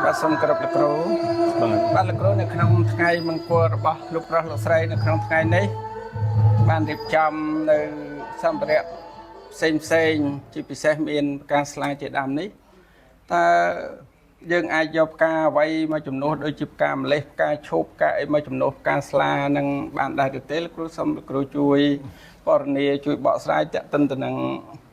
បាទសូមគោរពលោកគ្រូ បាទ បាទលោកគ្រូនៅក្នុងថ្ងៃមង្គលរបស់លោកប្រុសលោកស្រីនៅក្នុងថ្ងៃនេះបានរៀបចំនៅសម្ភារៈផ្សេងផ្សេងៗជាពិសេសមានផ្កាស្លាជាដើមនេះតើយើងអាចយកផ្កាអ្វីមកជំនួសដូចជាផ្កាម្លេះផ្កាឈូកផ្កាអីមកជំនួសផ្កាស្លានឹងបានដែរឬទេលោកគ្រូសូមលោកគ្រូជួយពណ៌នាជួយបកស្រាយទាក់ទិនទៅនឹង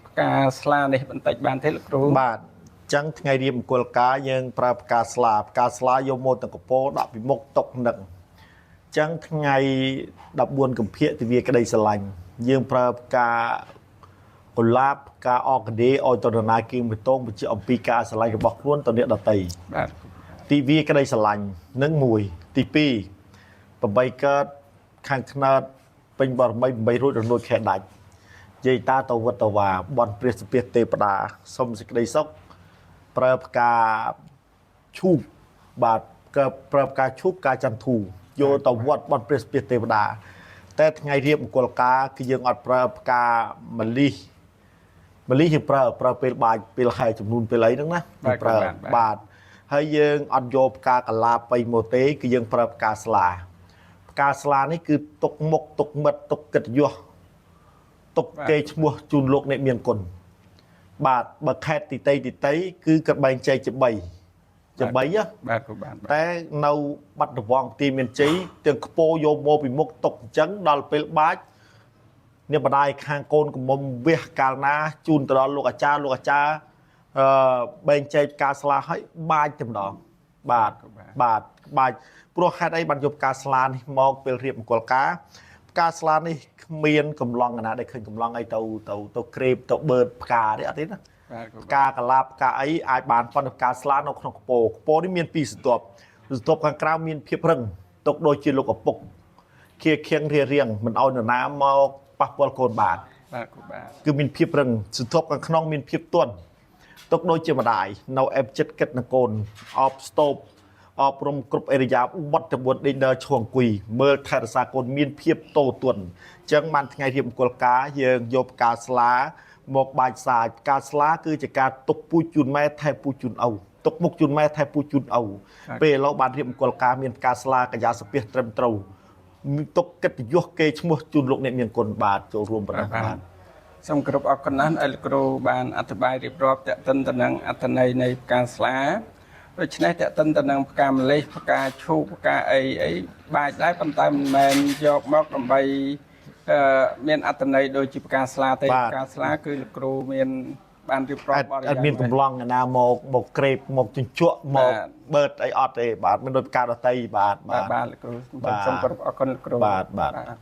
ផ្កាស្លានេះបន្តិចបានទេលោកគ្រូ បាទអញ្ចឹងថ្ងៃរៀបមង្គលការយើងប្រើផ្កាស្លាផ្កាស្លាយកមកទាំងកពោដាក់ពីមុខតុកនឹងអញ្ចឹងថ្ងៃ14កុម្ភៈទិវាក្តីស្រឡាញ់យើងប្រើផ្កាកុលាបផ្កាអកដេឲ្យតរណាគៀងបេតងបញ្ជាក់អំពីការស្រឡាញ់របស់ខ្លួនទៅអ្នកដតី បាទ ទិវាក្តីស្រឡាញ់នឹងមួយទី2 8កើតខាងខ្នើតពេញបរមី8រួចរនួចខែដាច់យាយតាទៅវត្តវាបនព្រះសុភាទេពតាសុំសេចក្តីសុខប្រើផ្កាឈូកបាទក៏ប្រើផ្កាឈូកផ្កាចន្ទធូយកទៅវត្តបនព្រះសុភាទេវតាតែថ្ងៃរៀបមង្គលការគឺយើងអត់ប្រើផ្កាម្លិះម្លិះយើងប្រើប្រើពេលបាចពេលហែចំនួនពេលអីហ្នឹងណា បាទ ប្រើ បាទ បាទហើយយើងអត់យកផ្កាកលាបៃមកទេគឺយើងប្រើផ្កាស្លាផ្កាស្លានេះគឺទុកមុខទុកមិត្តទុកកិត្តិយសទុក បាទ គេឈ្មោះជូនលោកអ្នកមានគុណបាទបើខេតទីតីទីតីគឺគាត់បែងចែកជា3ជា3ហ៎ បាទគ្រូបាទបាទ តែនៅបាត់ដំបងទីមានជ័យទាំងខ្ពោយកមកពីមុខទុកអញ្ចឹងដល់ពេលបាចអ្នកម្ដាយខាងកូនកំមុំវះកាលណាជូនទៅដល់លោកអាចារ្យលោកអាចារ្យអឺបែងចែកផ្កាស្លាឲ្យបាចតែម្ដងបាទបាទបាចព្រោះហេតុអីបានយកផ្កាស្លានេះមកពេលរៀបមង្គលការផ្កាស្លានេះគ្មានកំឡងណាដែលឃើញកំឡងអីទៅទៅទៅក្រេបទៅបឺតផ្កាទេអត់ទេណា បាទគ្រូ ផ្កាកលាបផ្កាអីអាចបានប៉ុន្តែផ្កាស្លានៅក្នុងកពោកពោនេះមានពីរស្រទាប់ស្រទាប់ខាងក្រៅមានភាពរឹងទុកដូចជាលោកឪពុកខៀខៀងរៀរៀងមិនឲ្យនរណាមកប៉ះពាល់កូនបាន បាទគ្រូបាទ គឺមានភាពរឹងស្រទាប់ខាងក្នុងមានភាពទន់ទុកដូចជាម្ដាយនៅអែបចិត្តគិតនឹងកូនអបស្ទប់អប់រំគ្រប់អរិយាបថទាំង4ដេញដើរឈរអង្គុយមើលថែរក្សាកូនមានភាពតូទន់អញ្ចឹងបានថ្ងៃរៀបមង្គលការយើងយកផ្កាស្លាមកបាច់សាចផ្កាស្លាគឺជាការទុកពូជជូនម៉ែថែពូជជូនឪទុកមុខជូនម៉ែថែពូជជូនឪពេលឥឡូវបានរៀបមង្គលការមានផ្កាស្លាកាយាសភាសត្រឹមត្រូវទុកកិត្តិយសគេឈ្មោះជូនលោកអ្នកមានគុណបាទចូលរួមប៉ុណ្ណឹង បាទ បាទ សូមគោរពអរគុណណាស់ឲ្យលោកគ្រូបានអធិប្បាយរៀបរាប់តកតិនទៅនឹងអត្ថន័យនៃផ្កាស្លាដូច្នេះតកតិនទៅនឹងផ្កាម្លេះផ្កាឈូកផ្កាអីអីបាចដែរប៉ុន្តែមិនមែនយកមកដើម្បីអឺមានអត្ថន័យដូចជាផ្កាស្លាទេ បាទ ផ្កាស្លាគឺលោកគ្រូមានបានរៀបរាប់ អត់ បរិ អត់មាន យាយ កម្លាំងណាមកមកក្រេបមកជញ្ជក់មក បាទ បឺតអីអត់ទេបាទមិនដូចផ្កាដតីបាទ បាទ បាទ បាទលោកគ្រូ បាទ សូមគោរពអរគុណលោកគ្រូ បាទបាទ បាទ